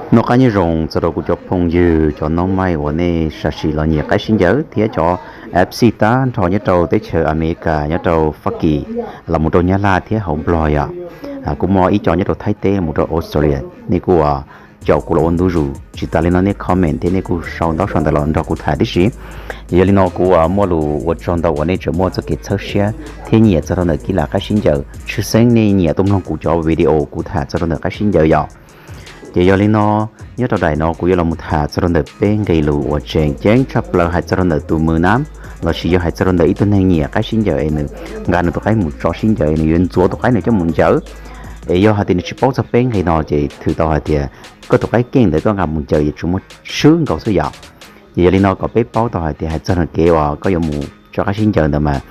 Noj qab nyob zoo txog rau kuv cov phooj ywg cov noob maij uas nej sam sim los nyiam qaib sib ncaws thiab cov F C tab nrho nyob rau teb chaws Amelikas, nyob rau Fab Kis, los mus rau Nyab Laj thiab hauv Nplog yom. Kuj muaj ib co nyob rau Thaib teb mus rau Australia, nej kuj caum kuv los ua ntu zus. Tsis tas li no nej comment thiab nej kuj sau ntaub sau ntawv los nrog kuv tham tib si. Yog li no kuv muaj lus ua tsaug ntau uas nej tseem muaj txoj kev txhawb siab thiab nyiam txog rau ntawm kis lam qaib sib ncaws. Tshwj xeeb nej nyiam tuaj mloog kuv cov video kuv tham txog rau ntawm qaib sib ncaws yom. Ces yog li no, nyob rau daim no kuv yuav los mus tham txog rau ntawm peb nqe lus uas tseem ceeb tshaj plaws hais txog rau ntawm tus mws nab, lossis yog hais txog rau ntawm ib tug neeg nyiam qaib sib ncaws es nws nqa nws tus qaib mus tso sib ncaws es nws yuav ntxuav tus qaib nws coj mus ncaws. Es yog hais tias nws tsis paub txog peb nqe no ces thwm tau hais tias koj tus qaib keej ntawd koj nqa mus ncaws ces tsuas muaj swb nkaus xwb yom. Ces yog li no kom peb paub tau hais tias hais txog kev uas koj yuav mus tso qaib sib ncaws ntawd mas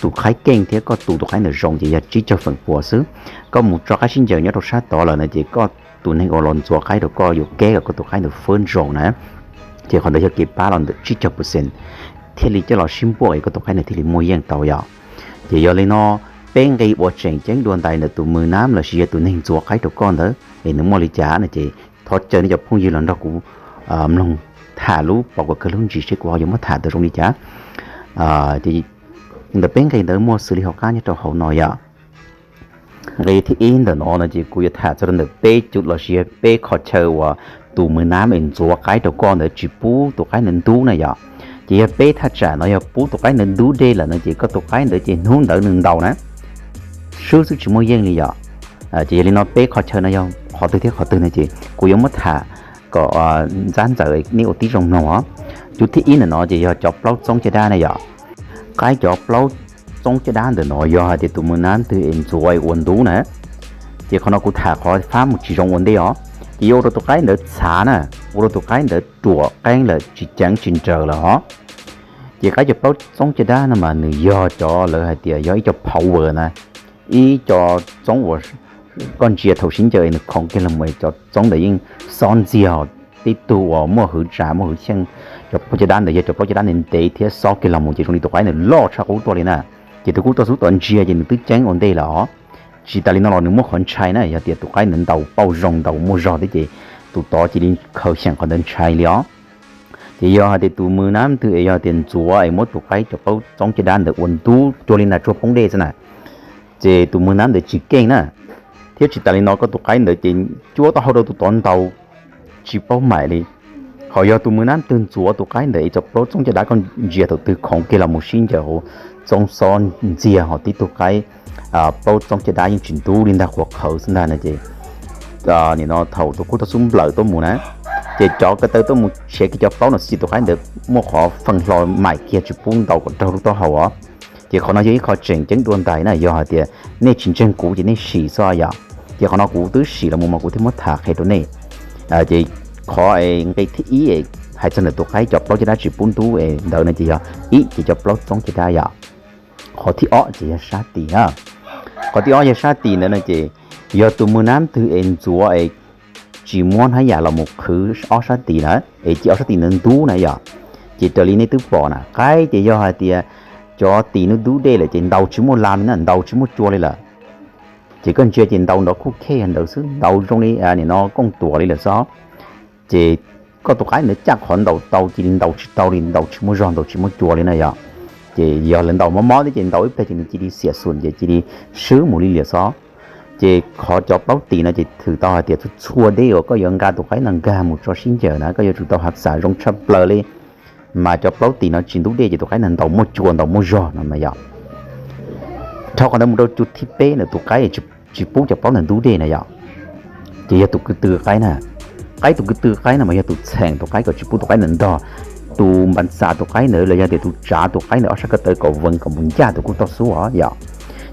tus qaib keej thiab koj tu tus qaib ntawd zoo ces yog tsib caug feem pua xwb. Koj mus tso qaib sib ncaws nyob rau sab tod lawm no ces koj tus neeg uas los ntxuav qaib rau koj yuav keb kom koj tus qaib ntawd fwb zoo na. Ces qhov ntawd yog kev pab los ntawm tsib caug percent thiaj li coj los sib npuaj es koj tus qaib ntawd thiaj li muaj yeej tau yom. Ces yog li no, peb nqe uas tseem ceeb dua ntais ntawm tus mws nab lossis yog tus neeg ntxuav qaib rau koj ntawd es nws muaj li cas no ces thov caw nej cov phooj ywg los nrog kuv mloog tham lub pov kom kawg lub ntsis seb kuv ho yuav muab tham tau zoo li cas. Ces ntawm peb nqe ntawd muaj xws li hauv qab nyob rau hauv no yom. Nqe thib ib ntawm no no ces kuv yuav tham txog rau ntawm peb cum lossis yog peb qhov chaw uas tus mws nab es ntxuav qaib rau koj ntawd tsis pub tus qaib ntawd ntub na yom. Ces yog peb thaj tsam no yog pub tus qaib ntawd ntub dej lawm no ces koj tus qaib ntawd ces hnub ntawd nws ntaus na, swb xwb tsis muaj yeej li yom. Ces yog li no peb qhov chaw no yog qhov twg thiab qhov twg no ces kuv yuav muab tham kom ntxab ntxaws nej ua tib zoo mloog os. Cum thib ib ntawm no ces yog cov plaub txoob caj dab na yom. Qaib cov plaub txoob caj dab ntawm no yog hais tias tus mws nab twg es ntxuav es ua ntub na, ces qhov no kuv tham qhov fab mus tsis zoo ua ntej os, ces yuav ua rau tus qaib ntawd txhav na, ua rau tus qaib ntawd ruam qeeb lawm tsis ceev tsis nraws lawm os. Ces qaib cov plaub txoob caj dab no mas nws yog cov lawv hais tias yog ib co power na, ib co txoob uas koj ntsia thaum sib ncaws nws khoov kiag los cov txoob ntawd yeej xob ntxiag. Tib tug uas muaj hwv tsa muaj hwv xyeej, cov plaub caj dab ntawd yog cov plaub caj dab ntev ntev thiab xob kiag los mus ces zoo li tus qaib ntawd loj tshaj qub tuaj li na. Ces tus kub toj xub tom ntsia ces nws twb ceeb ua ntej lawm os. Tsis tas li no los nws muaj qhov ntshai na, yog tias tus qaib ntawd ntaus pauj zoo ntaus muaj zog thiab ces tus tod cia li khaws xyeem qhov ntawd ntshai li os. Ces yog hais tias tus mws nab twg es yog tias ntxuav es muab tus qaib cov plaub txoob caj dab ntawd ua ntub cuag li nas tsuag poob dej xwb na, ces tus mws nab ntawd tsis keej na. Thiab tsis tas li no koj tus qaib ntawd ces cuab taub hau rau tus tod ntaus tsis paub maim li. Ho yog tus mws nab twg ntxuav tus qaib ntawd es cov plaub txoob caj dab koj ntsia thaum twg khoov kiag los mus sib ncaws hauv txoob xob ntxiag ho tib tug qaib plaub txoob caj dab yeej tsis ntub li ntag, qhuav qhawv xwb ntag no ces nim no thaum tus kub toj xub nplawm tuaj mus na, ces cov ko taw tuaj mus tshiav kiag cov plaub no xwb ces tus qaib ntawd muaj qhov feej hlo maim kiag tsis pub ntaus kom raug lub taub hau os. Ces qhov no yog ib qho tseem ceeb dua ntais na, yog hais tias nej tsis ntseeg kuv ces nej sim xwb yom. Ces qhov no kuv twb sim los mus mas kuv thiaj muab tham qhia rau nej. Ces qhov nqe thib ib hais txog ntawm tus qaib cov plaub caj dab tsis pub ntub ntawd no ces yog ib ces cov plaub txoob caj dab yom. Qhov thib ob ces yog sab tid na. Qhov thib ob yog sab tid ntawd no ces yog tus mws nab twg es ntxuav es tsis muab hnab yam los mus qhwv ob sab tid na, es cia ob sab tid ntawd ntub na yom. Ces raws li nej twb pom na, qaib ces yog hais tias cov tid ntub ntub dej lawm ces ntaus tsis muaj lam li na, ntaus tsis muaj cua li lawm. Ces koj ntsia ces ntaus nrov khuj khej ntawd xwb, ntaus zoo li nim no kooj tuam li lawm xwb. Ces koj tus qaib ntawd caj qhov ntaus tau cia li ntaus tsis tau li, ntaus tsis muaj zog ntaus tsis muaj cua li na yom. Ces yog lawv ntaus mob mob thiab ces ntaus ib pliag ces nws cia li xiam xum ces cia li swb mus li lawm xwb. Ces qhov cov plaub tid no ces thwm tau hais tias txhua txhua dej uas koj yuav nqa tus qaib no nkag mus tso sib ncaws na koj yuav tsum tau hav xav zoo tshaj plaws li. Mas cov plaub tid no tsis ntub dej ces tus qaib no ntaus muaj cua ntaus muaj zog no mas yom. Dhau qhov ntawd mus rau cub thib peb ntawm tus qaib tsis pub cov plaub ntawd ntub dej na yom. Ces yog tus ko tw qaib na. Qaib tus ko tw qaib no mas yog tus txheem tus qaib kom tsis pub tus qaib ntawd ntog. Tus npa xav tus qaib ntawd los yog tias tus tsav tus qaib ntawd ob sab ko taw kom vees kom mus ncaj tus kub toj xub os yom.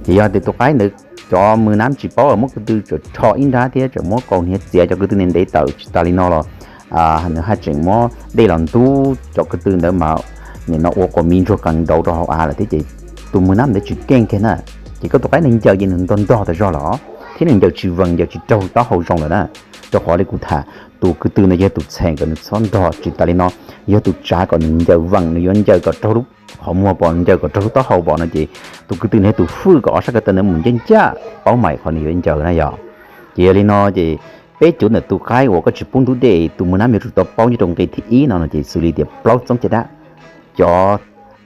Ces yog tias tus qaib ntawd cov mws nab tsis paub muab ko tw tseem rho ib nrab thiab tseem muab kaus hniav txiav cov ko tw ntev tawm tsis tas li no los nws haj tseem muab dej los ntub cov ko tw ntawd mas nim no ua quas miv ntsuag qees nraud rau hauv av lawm thiab ces tus mws nab ntawd tsis keej kiag na. Ces koj tus qaib ntawd ncaws ces nws ntog ntog tas zog lawm thiab nws ncaws tsis vees ncaws tsis raug taub hau zoo lawm na. Rau qhov li kuv tham, tus ko tw no yog tus txheem kom nws txhob ntog, tsis tas li no yog tus tsav kom nws ncaws vees, nws yuav ncaws kom raug lub qhov muag pom, ncaws kom raug lub taub hau pom no ces tus ko tw no yog tus fwj kom ob sab ko taw ntawd mus ncaj ncaj paub maim qhov nws yuav ncaws na yom. Ces yog li no ces Peb cuv ntawm tus qaib uas koj tsis pub ntub dej tus mws nab yuav tsum tau paub nyob rau nqe thib ib no no ces xws li tias plaub txob caj dab, cov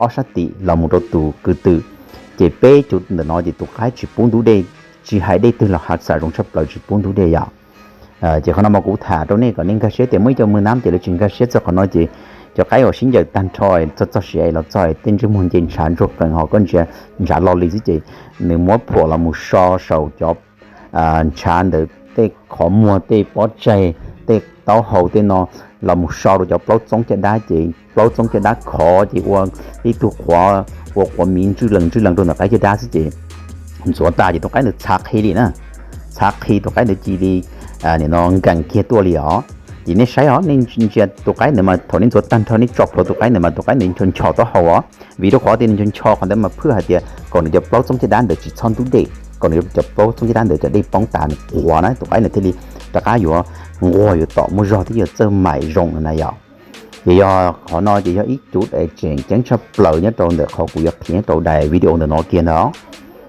ob sab tim los mus rau tus ko tw, ces peb cuv ntawm no ces tus qaib tsis pub ntub dej, tsis hais dej twg los hav xam zoo tshaj plaws tsis pub ntub dej yom. Ces qhov no mas kuv tham rau nej kom nej nkag siab tias muaj ib co mws nab ces lawv tsis nkag siab txog qhov no ces cov qaib uas sib ncaws tag nrho txog txog siav los txog tej ntsej muag nce ntshav ntsuag qees ho koj ntsia ntshav lo li xwb ces nws muab phuam los mus so saum cov ntshav ntawd tej qhov muag tej pob tsaig tej taub hau tej no los mus so rau cov plaub txob caj dab ces plaub txob caj dab khov ces ua ib tug qhuav ua qhuav miv ntswj lees ntswj lees rau ntawm qaib caj dab xwb ces ntxuav tas ces tus qaib ntawd txhav qhi li na, txhav qhi tus qaib ntawd cia li nim no nkees kiag tuaj li os. Ces nej saib os, nej ntsia tus qaib ntawd mas thaum nej ntxuav tag nrho nej tso plhuav tus qaib ntawd mas tus qaib ntawd ncho ncho taub hau os, vim rau qhov tias nws ncho ncho qhov ntawd mas phwj hais tias kom nws cov plaub txob caj dab ntawd tsis txhob ntub dej, kom nws cov plaub txob caj dab ntawd cov dej poob tas nws qhuav na tus qaib ntawd thiaj li rov qab yuav nquag yuav tom muaj zog thiab yuav txawj maim zoo no na yom. Ces yog qhov no ces yog ib cuv tseem ceeb tshaj plaws nyob rau ntawm qhov kuv yuav qhia nyob rau daim video ntawm no kiag ntag.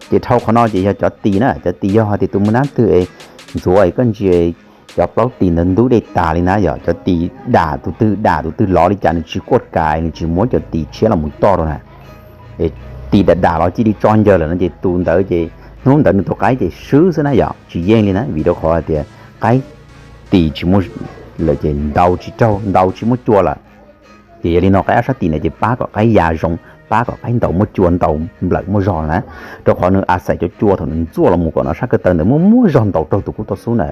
Ces dhau qhov no ces yog cov tis na, cov tis yog hais tias tus mws nab twg es ntxuav es koj ntsia cov plaub tis ntawd ntub dej tas li na yom, cov tis dam tus twg dam tus twg lov li cas nws tsis kuaj kas nws tsis muab cov tis tshiab los mus toj rau na, tis dam dam los cia li tso ncaws lawm no ces tus ntawd ces hnub ntawd nws tus qaib ces swb xwb na yom, tsis yeej li na vim rau qhov hais tias qaib tis tsis muaj lawm ces ntaus tsis raug ntaus tsis muaj cua lawm. Ces yog li no qaib ob sab tis ntawd ces pab kom qaib ya zoo, pab kom qaib ntaus muaj cua ntaus nplawm muaj zog na, rau qhov nws a xais cov cua thaum nws ntxuaj los mus kom no sab ko taw ntawd muaj muaj zog ntaus raug tus kub tau xub na.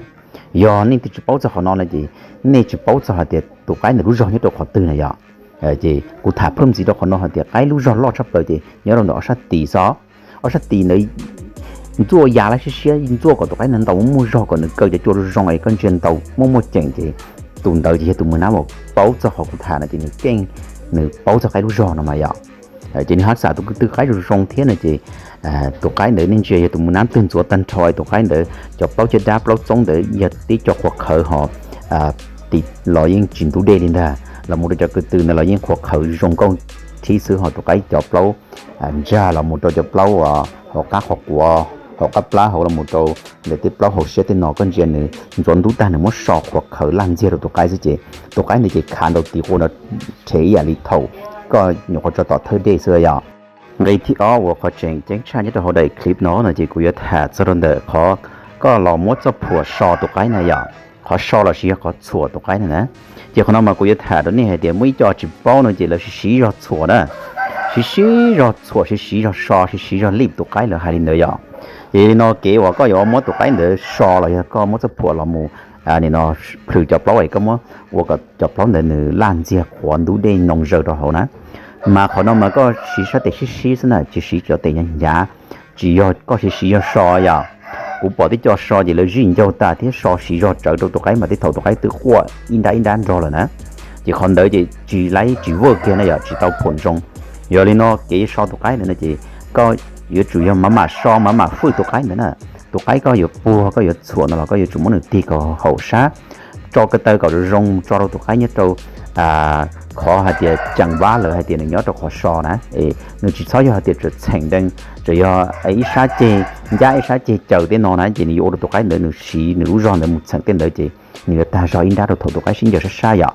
Yog nej twb tsis paub txog qhov no no ces nej tsis paub txog hais tias tus qaib ntawd lub zog nyob rau qhov twg na yom. Ces kuv tham phwj ntxiv rau qhov no hais tias qaib lub zog loj tshaj plaws ces nyob rau ntawm ob sab tis xwb. Ob sab tis ntawd ntxuaj ya lab siab siab ntxuaj kom tus qaib ntawd ntaus muaj zog kom nws kaw cov cua zoo zoo es koj ntsia ntaus muaj muaj ceem ces tus ntawd ces yog tus mws nab uas paub txog qhov kuv tham no ces nws keej, nws paub txog qaib lub zog no mas yom. Ces nws haj xam tus ko tw qaib zoo zoo thiab no ces tus qaib ntawd nej ntsia yog tus mws nab twg ntxuav tag nrho tus qaib ntawd cov plaub caj dab plaub txob ntawd yog tib co qhuav qhawv ho tis los yeej tsis ntub dej li ntag, los mus rau cov ko tw ntawd los yeej qhuav qhawv zoo nkauj thib xwb ho tus qaib cov plaub ntsag los mus rau cov plaub hauv qab qhov quav hauv qab plab hauv los mus rau ntawm tej plaub hauv siab tej no koj ntsia nws ntxuav ntub tag nws muab so qhuav qhawv laj ntxiag rau tus qaib xwb ces tus qaib ntawd ces khav ntaus tis quaj no rhe ib yam li thaum koj nyuam qhuav tso tom thawj dej xwb yom. Nqe thib ob uas qhov tseem ceeb tshaj nyob rau hauv daim clip no no ces kuv yuav tham txog rau ntawm qhov koj los muab txoj phuam so tus qaib na yom, qhov so los sis yog qhov txhuam tus qaib na na. Ces qhov no mas kuv yuav tham rau nej hais tias muaj ib co tsis paub no ces lawv siv siv zog txhuam na, siv siv zog txhuam siv siv zog so siv siv zog lij tus qaib lawv hais li ntawd yom. Ces yog li no kev uas koj yuav muab tus qaib ntawd so los yog koj muab txoj phuam los mus nim no plhws cov plaub es koj muab ua kom cov plaub ntawd nws laj ntxiag qhuav ntub dej noo zaws rau hauv na. Mas qhov no mas koj siv sab tes sib sib xwb na tsis siv cov tes hnyav hnyav, tsis yog koj siv siv yog so yom. Kuv pom tej co so ces lawv zij ncaug tas thiab so siv zog tsawv rau tus qaib mas tej thaum tus qaib twb quaj ib nrab ib nrab nrog lawm na. Ces qhov ntawd ces tsis laib tsis vwj kiag na yom tsis tau phuam zoo. Yog li no kev so tus qaib ntawd no ces koj yuav tsum yog mam mam so mam mam fwj tus qaib ntawd na. Tus qaib koj yuav puag koj yuav txhuam no los koj yuav tsum muab nws tig kom haum sab, tso ko taw kom zoo zoo tso rau tus qaib nyob rau qhov hais tias ceem vab lawv hais tias nws nyob rau qhov so na. Nws tsis txhob yog hais tias tseem txheem dees tseem yog ib sab ceg ncab ib sab ceg caws tej no na ces nws yuav ua rau tus qaib ntawd nws siv nws lub zog ntawd mus txheem tej ntawd ces nws yuav tag zog ib nrab rau thaum tus qaib sib ncaws sab sab yom.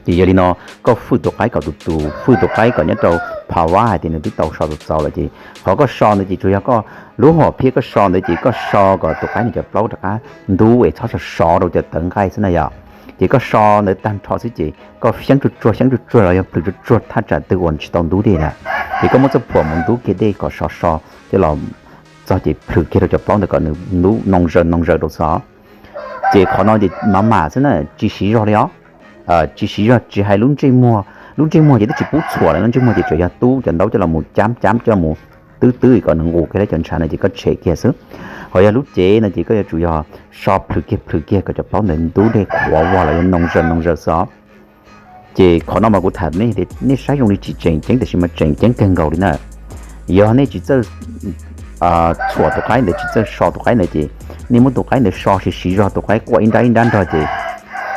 Ces yog li no koj fwj tus qaib kom tus tus fwj tus qaib kom nyob rau pha vab hais tias nws twb tau so txaus txaus lawm ces qhov koj so ntawd ces tsuas yog koj lub hom phiaj koj so ntawd ces koj so kom tus qaib nws cov plaub rov qab ntub es txhob so sov rau cov tawv nqaij xwb na yom. Ces koj so ntawd tag nrho xwb ces koj xyeeb tsuag tsuag xyeeb tsuag tsuag los yog plhws tsuag tsuag thaj tsam twg uas tsis tau ntub dej na, ces koj muab txoj phuam mus ntub kiag dej kom sov so coj los txog ces plhws kiag rau cov plaub ntawd kom nws ntub noo zaws noo zaws rau xwb. Ces qhov no ces mam mam xwb na tsis siv zog li os. Tsis siv zog tsis hais lub ntsej muag, lub ntsej muag ces twb tsis pub txhuam lawm, lub ntsej muag ces tsuas yog tub cov ntaub coj los mus cab cab coj los mus twb twb kom nws nqus kiag cov ntshav no ces koj tshem kiag xwb. Ho yog lub cev no ces koj yuav tsum yog so plhws kiag plhws kiag kom cov plaub ntawd ntub dej qhuav vog los yog noo zaws noo zaws xwb. Ces qhov no mas kuv tham nej tias nej saib zoo li tsis tseem ceeb tiam sis mas tseem ceeb kawg nkaus li na. Yog nej tsis txawj txhuam tus qaib ntawd tsis txawj so tus qaib ntawd ces nej muab tus qaib ntawd so siv siv zog tus qaib quaj ib nrab ib nrab nrog ces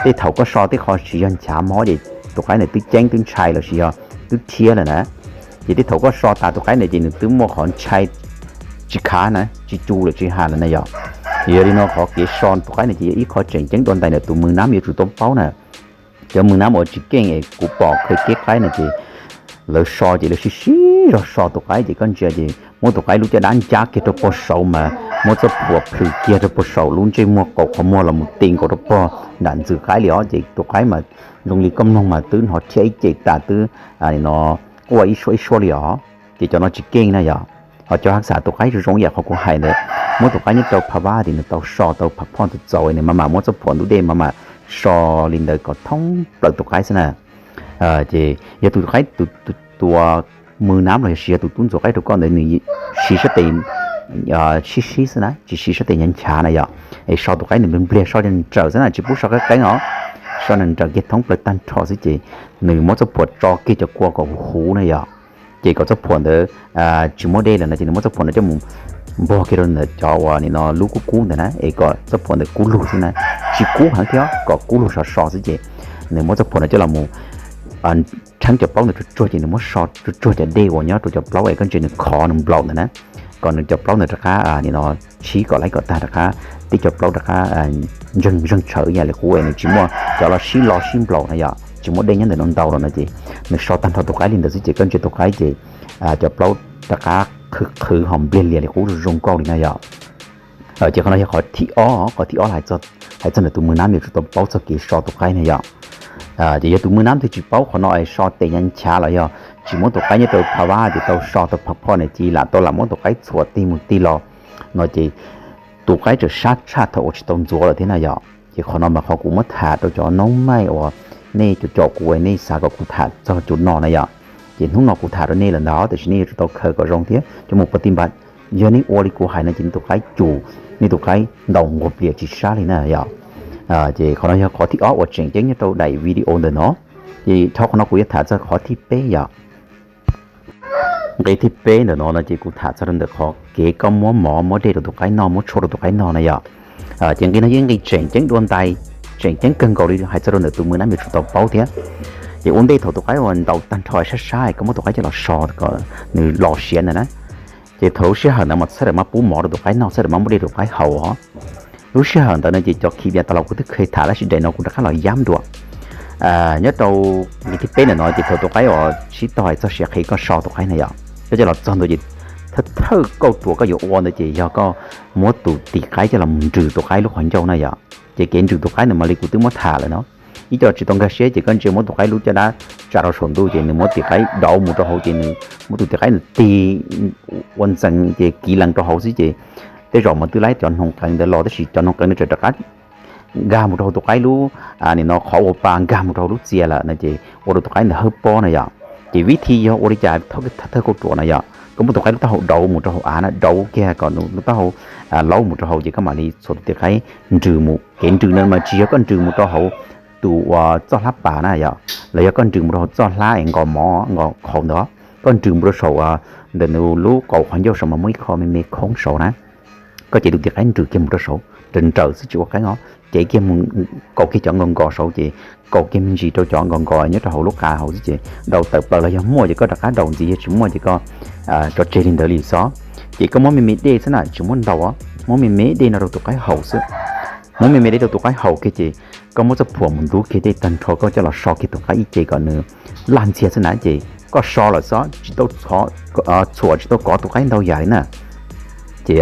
tej thaum koj so tej qho siv zog nchav mob ces tus qaib ntawd twb ceeb twb ntshai los sis yog twb rhiab lawm na. Ces tej thaum koj so tas tus qaib ntawd ces nws twb muaj qhov ntshai tsis khav na tsis cu lawm tsis has lawm na yom. Yog li no qhov kev so tus qaib no ces yog ib qho tseem ceeb dua ntais ntawm tus mws nab yuav tsum tau paub na. Cov mws nab uas tsis keej es kuv pom khaws kev qaib no ces lawv so ces lawv sib sib zog so tus qaib ces koj ntsia ces muab tus qaib lub caj dab ncab kiag rau pog saud mas muab txoj phuam plhws kiag rau pog saud lub ntsej muag qaum qhov muag los mus ti nkaus rau pog nram ntxwv qaib li os ces tus qaib mas zoo li koj mloog mas twb hnov thiab ib ce tas twb no quaj ib suab ib suab li os. Ces cov no tsis keej na yog. Ho cov haj xam tus qaib zoo zoo yam qhov kuv hais ntawd, muab tus qaib nyob rau pha vab tias nws tau so tau pha phoj tau txaus nws mam mam muab txoj phuam ntub dej mam mam so li ntawd kom thoob plaws tus qaib xwb na. Ces yog tus qaib tus tus mws nab los yog siv yog tus tub ntxuav qaib rau koj ntawd nws siv sab tes sib sib xwb na tsis siv sab tes nyav nchav na yog. Es so tus qaib nws npliag so nws nrawm xwb na tsis pub so qeeb qeeb os. So nws nrawm kiag thoob plaws tag nrho xwb ces nws muab txoj phuam tso kiag cov kua kom huv huv na yog. Ces kom txoj phuam ntawd tsis muaj dej lawm no ces nws muab txoj phuam ntawd coj mus npog kiag rau ntawm cov uas nim no lub kub kub ntawd na es kom txoj phuam ntawd kub lug xwb na. Tsis kub heev thiab kom kub lug sov so xwb ces nws muab txoj phuam ntawd coj los mus rheeb cov plaub ntawd tsuag tsuag ces nws muab so tsuag tsuag cov dej uas nyob rau cov plaub es koj ntsia nws khov nws nplaum ntawd na. Kom nws cov plaub ntawd rov qab nim no tshib kom laib kom tag rov qab, tib cov plaub rov qab ntseeg zeeg tshawv ib yam li qub es nws tsis muaj cov los sib lo sib nplaum na yog tsis muaj dej nyob ntawm no ntau los no ces nws so tag nrho tus qaib li ntawd xwb ces koj ntsia tus qaib ces cov plaub rov qab qhwv qhwv ho npliag lias li qub zoo nkauj li na yog. Ces qhov no yog qhov thib ob, qhov thib ob hais txog ntawm tus mws nab yuav tsum tau paub txog kev so tus qaib na yog. Ces yog tus mws nab twg tsis paub qhov no es so tes nyav nchav los yog tsis muab tus qaib nyob rau pha vab ces tau so tau pha phoj na ces lam tau lam muab tus qaib txhuam tig mus tig los no ces tus qaib tseem sab tshaj thaum uas tsis tau ntxuav lawm thiab na yog. Ces qhov no mas qhov kuv muab tham rau cov noob maij uas nej cov caum kuv nej xav kom kuv tham txog cov no na yog. Ces hnub no kuv tham rau nej lawm ntag tiam sis nej yuav tsum tau khaws kom zoo thiab coj mus pov ti npa. Yog nej ua li kuv hais no ces nej tus qaib cum, nej tus qaib ntaus nquag plias tsis sab li na yog. Ces qhov no yog qhov thib ob uas tseem ceeb nyob rau daim video ntawm no. Ces dhau qhov no kuv yuav tham txog qhov thib peb yog. Nqe thib peb ntawm no no ces kuv tham txog rau ntawm qhov kev koj muab mov muab dej rau tus qaib noj muab tshuaj rau tus qaib noj na yog. Ces nqe no yog nqe tseem ceeb dua ntais, tseem ceeb kawg nkaus li hais txog rau ntawm tus mws nab yuav tsum tau paub thiab. Ces ua ntej thaum tus qaib uas ntaus tag nrho sab sab koj muab tus qaib coj los so kom nws los siav ntawd na. Ces thaum lub sij hawm ntawd mas txhaj lawm mas pub mov rau tus qaib noj txhaj lawm mas muab dej rau tus qaib haus os. Lub sij hawm ntawd no ces cov khi vias tas los kuv twb kheev tham tab sis daim no kuv rov qab los yab dua. Nyob rau nqe thib peb ntawm no ces thaum tus qaib uas sib tog hais txog siav qhev koj so tus qaib na yog, koj coj los txog ntawd ces thawj thawj kauj ruam koj yuav ua ntawd ces yog koj muab tus tis qaib coj los nrws tus qaib lub qhov ncauj na yog. Ces kev nrws tus qaib ntawd mam li kuv twb muab tham lawm no. Ib co tsis tau nkag siab ces koj ntsia muab tus qaib lub caj dab tsa rau saum ntuj ces nws muab tis qaib dauv mus rau hauv ces nws muab tus tis qaib ntawd tig ua ntxees ces kiv lees rau hauv xwb ces tej zaum mas twb laib cov hnoos qeev ntawd los tab sis cov hnoos qeev ntawd tseem rov qab nkag mus rau hauv tus qaib lub, nim no qhov ua pa nkag mus rau hauv lub txia lawm no ces ua rau tus qaib ntawd hawb pob na yog. Ces vib thi yog ua li cas thawj kauj ruam na yog, koj muab tus qaib lub taub hau dauv mus rau hauv av na, dauv kiag kom lub taub hau laub mus rau hauv ces koj mam li txhuam tus tis qaib nrws mus. Kev nrws no mas tsis yog koj nrws mus rau hauv tus uas txoj hlab pas na yog, los yog koj nrws mus rau hauv txoj hlab es nkos mov nkos qhauv ntawd, koj nrws mus rau saum ntawm nws lub kaus qhov ncauj saum mas muaj ib qho me me khoob saud na. Koj cev tus tis qaib nrws kiag mus rau saud nrawm nrawm xwb tsis ua qeeb os, cev kiag mus kaus kiag cov nkos nkos saud ces kaus kiag me ntsis rau cov nkos nkos nyob rau hauv lub qa hauv xwb ces daus tawm plaws los yog muaj ces koj rov qab daus ntxiv, yog tsis muaj ces koj tso tseg li ntawd li xwb. Ces koj muab me me dej xwb na, tsis muab ntau os, muab me me dej no rau tus qaib haus xwb. Muab me me dej rau tus qaib haus kiag ces koj muab txoj phuam mus ntub kiag dej tag nrho koj coj los so kiag tus qaib ib ce kom nws laj ntxiag xwb na ces koj so lawm xwb, tsis tau txhuam tsis tau kov tus qaib ntau yam li na. Ces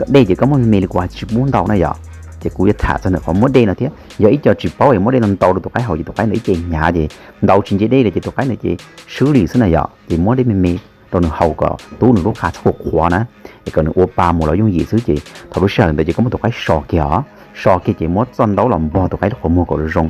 dej ces koj muab me me li kuv hais tsis pub ntau na yog. Ces kuv yuav tham txog ntawm qhov muab dej no thiab, yog ib co tsis paub es muab dej no ntau rau tus qaib haus ces tus qaib ntawd ib ce hnyav ces ntaus tsis nce dej li ces tus qaib ntawd ces swb li xwb na yog. Ces muab dej me me rau nws haus kom tub nws lub qa txhob qhuav na, es kom nws ua pa mus los yooj yim xwb ces thaum lub sij hawm ntawd ces koj muab tus qaib so kiag os, so kiag ces muab txoj ntaub los npog tus qaib lub qhov muag kom zoo zoo.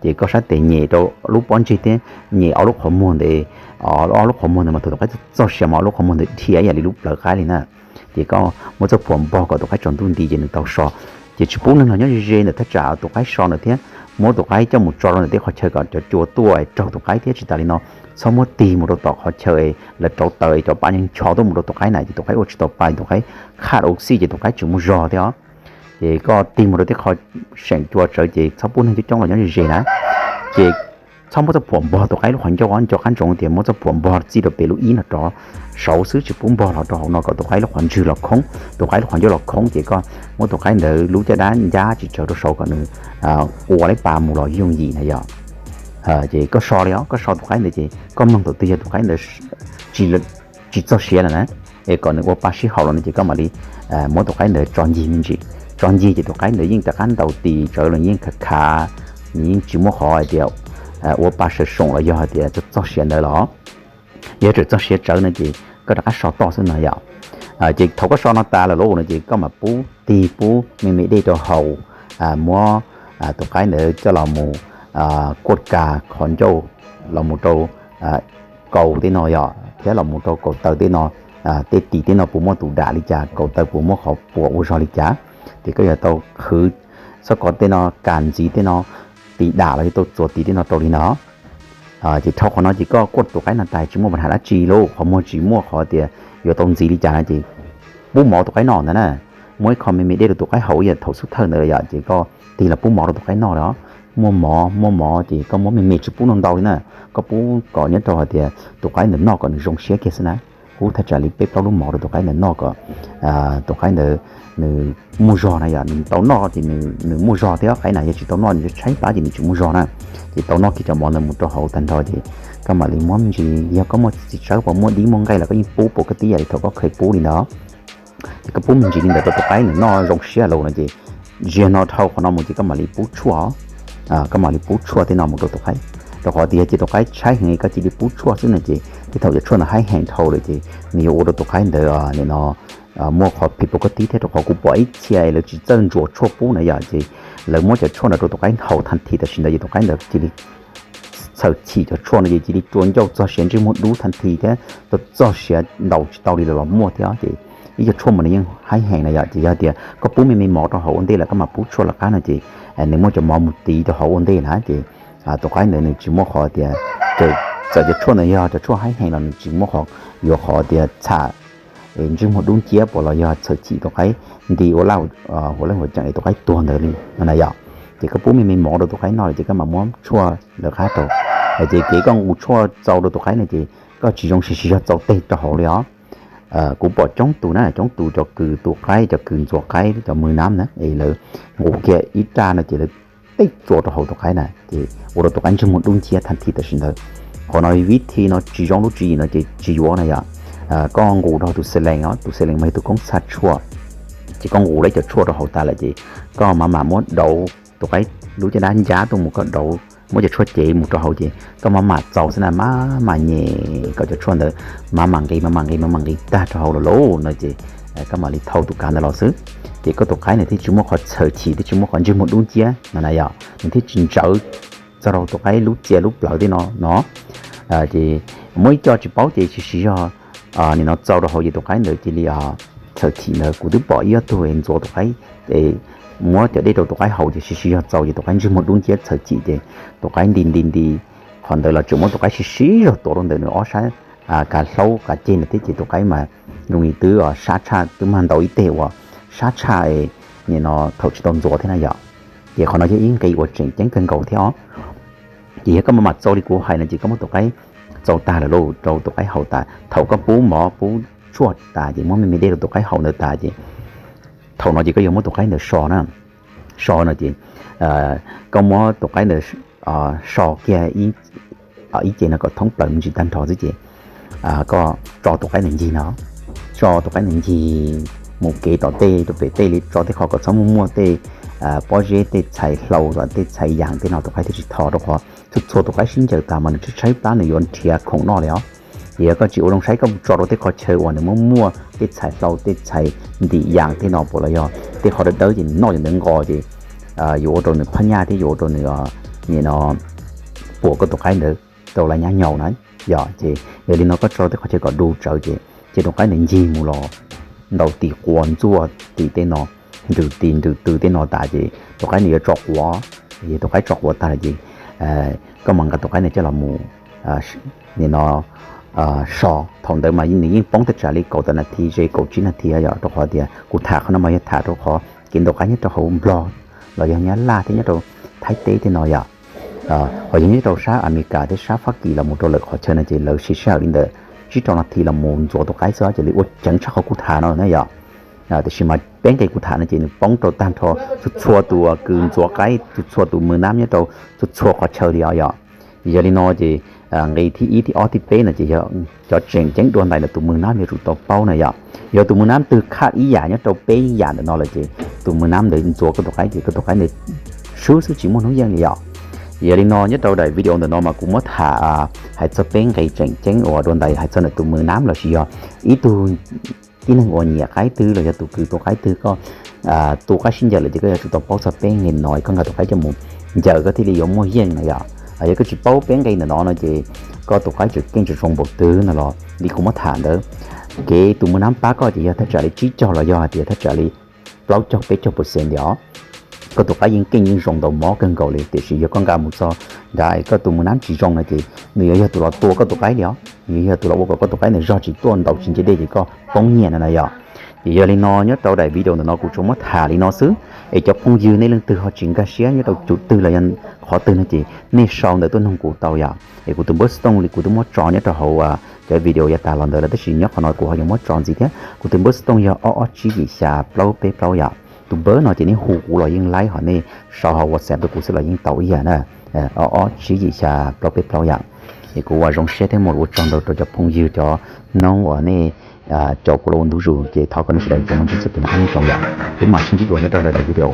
Ces koj sab tes nyem rau lub pob ntseg thiab nyem ob lub qhov muag ntawd, ob lub qhov muag ntawd mas thaum tus qaib txog siav mas ob lub qhov muag ntawd dhia ib yam li lub plawv qaib li na. Ces koj muab txoj phuam npog kom tus qaib tsaus ntuj nti ces nws tau so. Ces tsis pub neeg los nyob ze ze ntawm thaj tsam tus qaib so ntawd thiab, muab tus qaib coj mus tso rau ntawm tej qhov chaw kom cov cua tuaj raug tus qaib thiab tsis tas li no txhob muab tig mus rau tom qhov chaw es lawv rauv taws es cov paj ncho tuaj mus rau tus qaib na ces tus qaib ua tsis tau pa, tus qaib khaj ua xij ces tus qaib tsis muaj zog thiab os. Ces koj tig mus rau tej qhov seem cua tsawv ces txhob pub neeg coob coob los nyob ze ze na. Ces txhob muab txoj phuam npog tus qaib lub qhov ncauj, nco qab ntsoov tias muab txoj phuam npog txij rau pem lub ib no rov saud xwb, tsis pub npog los rau hauv no kom tus qaib lub qhov ntswg los khoob, tus qaib lub qhov ncauj los khoob ces koj muab tus qaib ntawd lub caj dab ncab tsis tsawg rau saud kom nws ua lawv pas mus los yooj yim na yom. Ces koj so li os, koj so tus qaib ntawd ces koj mloog thaum twg yog tus qaib ntawd tsis tsis txog siav lawm na, es kom nws ua pa sib haum los no ces koj mam li muab tus qaib ntawd tso ncig me ntsis, tso ncig ces tus qaib ntawd yeej rov qab ntaus tis tsawv los yeej khav khav, nws yeej tsis muaj qhov hais tias ua pa sawv soom los yog hais tias txog siav ntawd los. Yog tseem txog siav tsawv no ces koj rov qab so toj xwb no yom. Ces thaum koj so no tas lawm lauj no ces koj mam pub tig pub me me dej rau haus, muab tus qaib ntawd coj los mus kuaj kas qhov ncauj los mus rau kaus tej no yom, thiab los mus rau kaus taw tej no, tej tis tej no puas muaj tus dam li cas, kaus taw puas muaj qhov puas ua zog li cas, ces koj yuav tau qhwv xab kos tej no, kas ntxiv tej no, tis dam los yog tau txuas tis tej no rau li no. Ces dhau qhov no ces koj kuaj tus qaib no tas tsis muaj pab ham dab tsi lauj, qhov muag tsis muaj qhov tias yuav tau ntxiv li cas na ces pub mov tus qaib noj ntag na. Muab ib qho me me dej rau tus qaib haus ib yam thaum xub thawj ntawd yom, ces koj tig los pub mov rau tus qaib noj lawm. Muaj mov muaj mov ces koj muab me me tsis pub ntau ntau li na, koj pub kom nyob rau hais tias tus qaib ntawd noj kom nws zoo siab kiag xwb na. Pub thaj tsam li peb plaub lub mov rau tus qaib ntawd noj kom tus qaib ntawd nws muaj zog na yom, nws tau noj ces nws muaj zog thiab, qaib na yog tsis tau noj nws tshaib plab ces nws tsis muaj zog na. Ces tau noj kiag cov mov ntawd mus rau hauv tag nrho ces koj mam li muab me ntsis, yog koj muaj txiv tsawb puas muaj dib muaj nqaij los koj yeej pub puas koj tib yam li thaum koj kheev pub li ntawd. Ces koj pub me ntsis li ntawd rau tus qaib nws noj zoo siab lawm no ces ziag no dhau qhov no mus ces koj mam li pub tshuaj, koj mam li pub tshuaj tej no mus rau tus qaib. Rau qhov tias yog cia tus qaib tshaib heev koj cia li pub tshuaj xwb no ces tej thaum cov tshuaj ntawd haib heev dhau lawm ces nws yuav ua rau tus qaib ntawd nim no muaj qhov phim pub koj tib thiab, rau qhov kuv pom ib txhia lawv tsis txawj ntsuas tshuaj pub na yom, ces lawv muab cov tshuaj ntawd rau tus qaib haus thaj thim tam sim ntawd ces tus qaib ntawd cia li txhawm chim cov tshuaj no ces cia li rua ncauj txog siav ntsej muag dub thaj thim thiab, txog siav ntaus tsis tau li los muaj thiab. Ces ib co tshuaj mas nws yeej haib heev na yom, ces yog tias koj pub me me mov rau hauv ua ntej lawm koj mam pub tshuaj lawv qab no ces nws muaj cov mov mus tiv rau hauv ua ntej na ces tus qaib ntawd nws tsis muaj qhov tias, txawm cov tshuaj ntawd yog cov tshuaj haib heev los nws tsis muaj qhov yuav qhov tias txham ntsej muag dub nciab puas los yog txhawm chim tus qaib nti ua laj ua leej ua tseem es tus qaib tuag ntawd li no na yom. Ces koj pub me me mov rau tus qaib noj lawm ces koj mam muab tshuaj lawv qab rau. Ces kev koj nqus tshuaj txaus rau tus qaib no ces koj tsis zoo siv zog txaus teg rau hauv li os. Kuv pom coob tus na, coob tus cov kws tu qaib, cov kws ntxuav qaib, cov mws nab na es lawv nqus kiag ib raj no ces lawv teb tsua rau hauv tus qaib na ces ua rau tus qaib ntsej muag dub nciab thaj thim tam sim ntawd. Qhov no vib thi no tsis zoo lub tswv yim no ces tsis yuav na yom. Koj nqus rau tus xees lees os, tus xees lees mas yog tus koob txha tshuaj. Ces koj nqus lawv cov tshuaj rau hauv tas lawm ces koj mam mam muab dauv tus qaib lub caj dab ncab tuaj mus, koj dauv muab cov tshuaj cev mus rau hauv ces koj mam mam txaus xwb na, mam mam nyem kom cov tshuaj ntawd mam mam nqis mam mam nqis mam mam nqis tag rau hauv lawm lauj no ces koj mam li thau tus kav ntawd los xwb. Ces koj tus qaib nws thiaj tsis muaj qhov txhawm chim, thiaj tsis muaj qhov ntsej muag dub nciab no na yom, nws thiaj tsis ntsawv txog rau tus qaib lub txia lub plawv tej no no. Ces muaj ib co tsis paub ces siv siv zog nim no txaus rau hauv ces tus qaib ntawd cia li txhawm chim ntawd. Kuv twb pom ib ob tug ntxuav tus qaib, muab cov dej rau tus qaib haus ces siv siv zog txaus ces tus qaib ntsej muag dub nciab txhawm chim ces tus qaib nti nti nti qhov ntawd los tseem muab tus qaib siv siv zog tuav rau ntawm nws ob sab kav hlaub kav ceg ntawd thiab ces tus qaib mas zoo li twb sab tshaj, twb mag ntaus ib teg uas sab tshaj nim no thaum tsis tau ntxuav thiab na yom. Ces qhov no yog ib nqe uas tseem ceeb kawg nkaus thiab os. Ces yog koj mam mam txaus li kuv hais no ces koj muab tus qaib txaus tag lawm lauj, rau tus qaib haus tas, thaum koj pub mov pub tshuaj tas ces muab me me dej rau tus qaib haus ntawd tas ces thaum no ces koj yuav muab tus qaib ntawd so na. So no ces koj muab tus qaib ntawd so kiag ib ce no kom thoob plaws me ntsis tag nrho xwb ces koj tso tus qaib ntawd ncig no, tso tus qaib ntawd ncig mus kev tom tej rau pem tej li, tso tej qhov kom txhob muaj muaj tej pob zeb, tej txhais hlau, tej txhais yas tej no tus qaib thiaj tsis tho, rau qhov txhua txhua tus qaib sib ncaws tas mas nws tshaib tshaib plab nws yuav nrhiav khoom noj li os. Ces yog koj tsis ua zoo saib koj mus tso rau tej qhov chaw uas nws muaj muaj tej txhais hlau, tej txhais ntim yas tej no puas los yog tej qhov dawb dawb ces nws noj ces ntawd nqos ces yuav ua rau nws phab nyaj thiab yuav ua rau nws nim no puas koj tus qaib ntawd rau lawv nyab nyaum na. Yog ces yog li no koj tso tej qhov chaw kom du tsawv ces cia tus qaib ntawd ncig mus los ntaus tis quas ntxuaj tis tej no, nrws tis nrws tw tej no tas ces tus qaib nws yuav tso quav. Yog tus qaib tso quav tag lawm ces koj mam nqa tus qaib ntawd coj los mus nim no so. Thaum ntawd mas nws yeej poob thaj tsam li kaum tawm nas this, ze kaum tsib nas this yom, rau qhov tias kuv tham qhov no mas yog tham rau qhov kev ntaus qaib nyob rau hauv Nplog los yog Nyab Laj thiab nyob rau Thaib teb tej no yom. Ho yog nyob rau sab Amelikas thiab sab Fab Kis los mus rau lawm qhov chaw no ces lawv siv sij hawm li ntawm tsib rau nas this los mus ntxuav tus qaib xwb, ces li ua ceev tshaj qhov kuv tham no na yom. Tiam sis mas peb nqe kuv tham no ces nws poob rau tag nrho txhua txhua tus kws ntxuav qaib, txhua txhua tus mws nab nyob rau txhua txhua qhov chaw li os yom. Yog li no ces nqe thib ib, thib ob, thib peb no ces yog cov tseem ceeb dua ntais ntawm tus mws nab yuav tsum tau paub na yom. Yog tus mws nab twg khaj ib yam nyob rau peb yam ntawm no lawm ces tus mws nab ntawd ntxuav koj tus qaib ces koj tus qaib ntawd swb xwb, tsis muaj hnub yeej li yom. Yog li no nyob rau daim video ntawm no mas kuv muab tham hais txog peb nqe tseem ceeb uas dua ntais hais txog ntawm tus mws nab lossis yog ib tug tib neeg uas nyiam qaib twg los yog tus kws tua qaib twg, koj tua qaib sib ncaws lawm ces koj yuav tsum tau paub txog peb nqe no, koj nkag tus qaib coj mus ncaws koj thiaj li yuav muaj yeej na yom. Yog koj tsis paub peb nqe ntawm no no ces koj tus qaib tseem ceeb tsis zoo npaum twg no los li kuv muab tham ntawd, kev tus mws nab pab koj ces yog thaj tsam li tsib caug los yog hais tias thaj tsam li plaub caug peb caug percent li os. Koj tus qaib yeej keej yeej zoo ntau mob kawg nkaus li, tiam sis yog koj nkag mus txog nrad koj tus mws nab tsis zoo no ces nws yuav yog tus los tua koj tus qaib li os, nws yuav yog tus los ua kom koj tus qaib ntawd zog tsis tuaj, ntaus tsis nce dej ces koj poob nyiaj no na yom. Ces yog li no nyob rau daim video ntawm no kuv tsuas muab tham li no xwb, es cov phooj ywg nej leej twg ho tsis nkag siab nyob rau cov twg los yog qhov twg no ces nej sau ntawv tuaj nug kuv tau yom. Es kuv tus npawb xov tooj li kuv twb muab tso nyob rau hauv cov video yav tas los ntawd lawm, tab sis nyob qhov no kuv ho yuav muab tso ntxiv thiab. Kuv tus npawb xov tooj yog ob ob tsib yim xya plaub peb plaub yom. Tus npawb no ces nej hu kuv los yeej laib, ho nej sau hauv WhatsApp rau kuv xwb los yeej tau ib yam na. Ob ob tsib yim xya plaub peb plaub yom. Es kuv ua zoo siab thiab muaj lus ua tsaug ntau rau cov phooj ywg cov noob uas nej caum kuv los ua ntu zus, ces thov kom nej sawv daws tsuas muaj ntsib txoj kev noj qab nyob zoo yom. Peb mam sib ntsib dua nyob rau daim video.